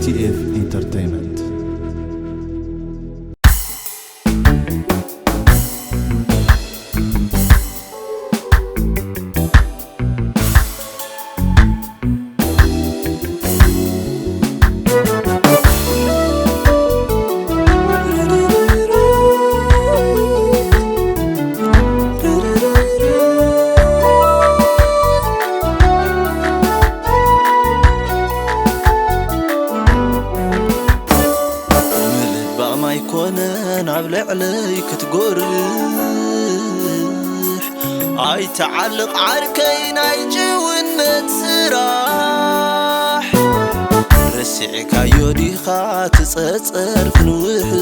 ቲ ኤፍ ኢንተርቴይንመንት። ምልባም ኣይኮነን ኣብ ልዕለይ ክትጎርሕ፣ ኣይተዓልቕ ዓርከይ ናይ ጭውነት ስራሕ። ረሲዕካዮ ዲኻ ትጸጸር ክንውሕጥ፣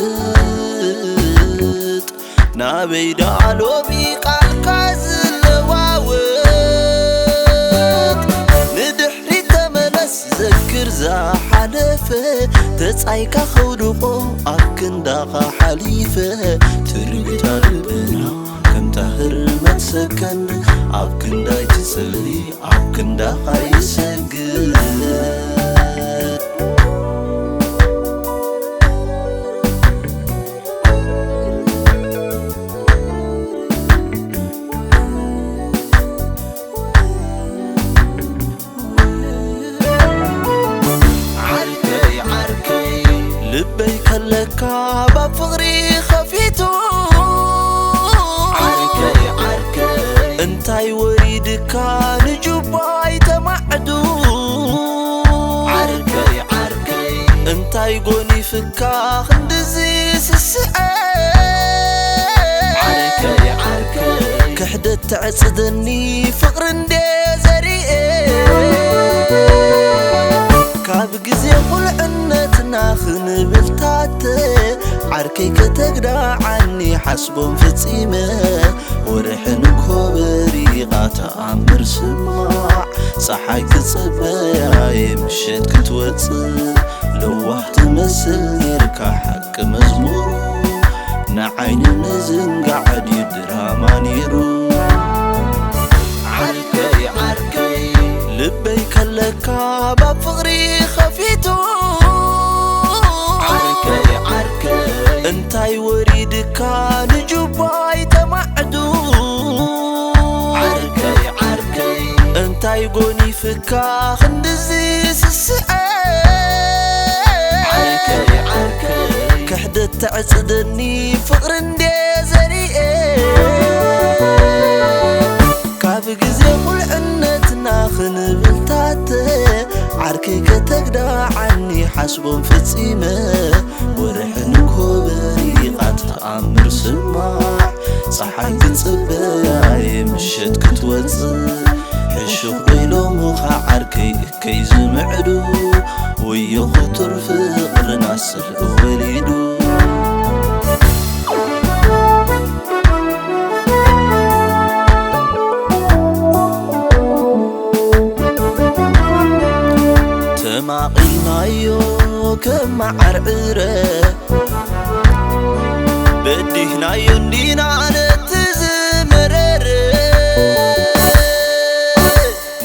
ናበይ ደኣ ሎሚ ቃልካ ዝለዋወጥ? ንድሕሪት ተመለስ ዘክር ዝሓለፈ፣ ተጻይካ ከውድቖ ኣብ ክንዳኻ ሓሊፈ። ትርኢታ ልብና ከምታ ህርመት ሰከንድ ኣብ ክንዳይ ትጽሊ፣ ኣብ ክንዳኻ ይሰግድ። ዓርከይ ዓርከይ ልበይ ከለካ ባብ ፍቕሪ ኸፊቱ። ዓርከይ ዓርከይ እንታይ ወሪድካ ንጁባይ ተማዕዱ? ዓርከይ ዓርከይ እንታይ ጎኒፍካ ክንድዚ ስስዐ? ዓርከይ ዓርከይ ክሕደት ተዕጽደኒ ፍቕሪ እንዴ ዘሪኤ። ካብ ግዜ ቁልዕነትና ክንብል ታተ ዓርከይ ከተግዳዓኒ ሓስቦም ፈጺመ። ወርሒ ንግሆ በሪቓ ተኣምር ስማዕ፣ ጸሓይ ክጽበያ እየ ምሸት ክትወጽእ። ለዋህ ትመስል ኔርካ ሓቂ መዝሙሩ፣ ንዓይኒ ምዝንጋዕ ድዩ ድራማ ኔሩ? ዓርከይ ዓርከይ ልበይ ከለካ ባብ ፍቕሪ ኸፊቱ። ዓርከይ ዓርከይ እንታይ ወሪድካ ንጁባይ ተማዕዱ? ዓርከይ ዓርከይ እንታይ ጎኒፍካ ክንድዚ ስስዐ? ዓርከይ ዓርከይ ክሕደት ተዕጽደኒ ፍቕሪ እንዴ ዘሪኤ። ካብ ግዜ ቁልዕነትና ክንብል ታተ ዓርከይ ከተግዳዓኒ ሓስቦም ፈጺመ። ወርሒ ንግሆ በሪቓ ተኣምር ስማዕ፣ ጸሓይ ክንጽበያ እየ ምሸት ክትወጽእ። ሕሹኽ ዶ ኢሎምኻ ዓርከይ እከይ ዝምዕዱ፣ ወዮ ክቱር ፍቕርና ስልዒ ወሊዱ። ተማቒልናዮ ከም መዓር ዕረ፣ በዲህናዮ እንዲና ነቲ ዝመረረ።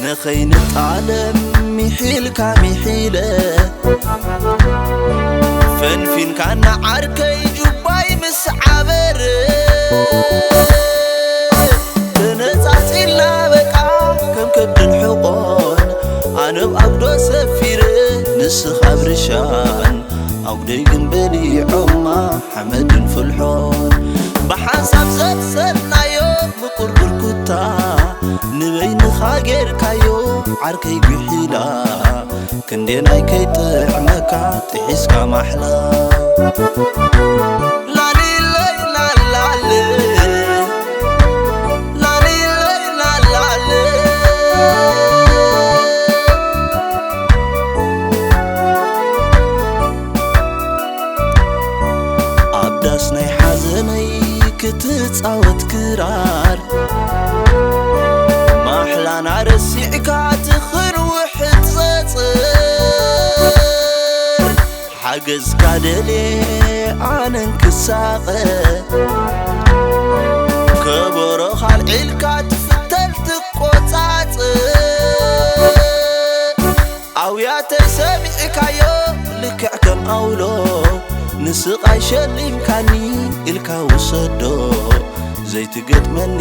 ንኸይንጣለም ሚሒልካ ሚሒለ፣ ፈንፊንካና ዓርከይ ጁባይ ምስ ዓበረ። ተነጻጺልና በቃ ከም ከብድን ሕቖን፣ ኣነ ኣብ ኣጉዶ ሰፊረ ንስኻ ኣብ ርሻን፣ ኣጉደይ ግን በሊዖማ ሓመድን ፍልሖን። ብሓንሳብ ዘብሰልናዮ ምቁር ብርኩታ፣ ንበይንኻ ጌርካዮ ዓርከይ ጉሒላ። ክንደየናይ ከይጥዕመካ ጥሒስካ ማሕላ። ላሊለይ ላላለ፣ ላሊለይ ላላለ። ኣብ ዳስ ናይ ሓዘነይ ክትጻወት ክራር፣ ማሕላና ረሲዕካ ትኽን ውሕድ ጸጸር። ሓገዝካ ደልየ ኣነን ክሳቐ፣ ከበሮኻ ኣልዒልካ ትፍተል ትቆጻጸር። ኣውያተይ ሰሚዕካዮ ልክ ኣውሎ ንስቓይ ሸሊምካኒ ኢልካ ውሰዶ ዘይትገጥመኒ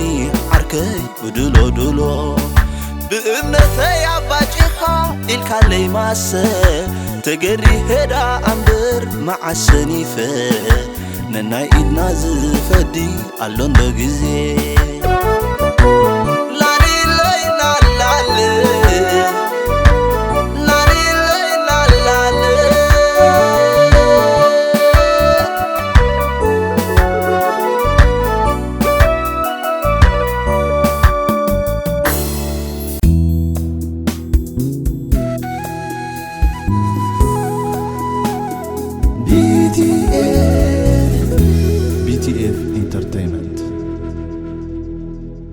ዓርከይ ብድሎ ድሎ ብእምነተይ ኣባጪኻ ኢልካለይ ማሰ ተገሪሄዳ ኣምበር መዓስ ሰኒፈ ነናይ ኢድና ዝፈዲ ኣሎ እንዶ ግዜ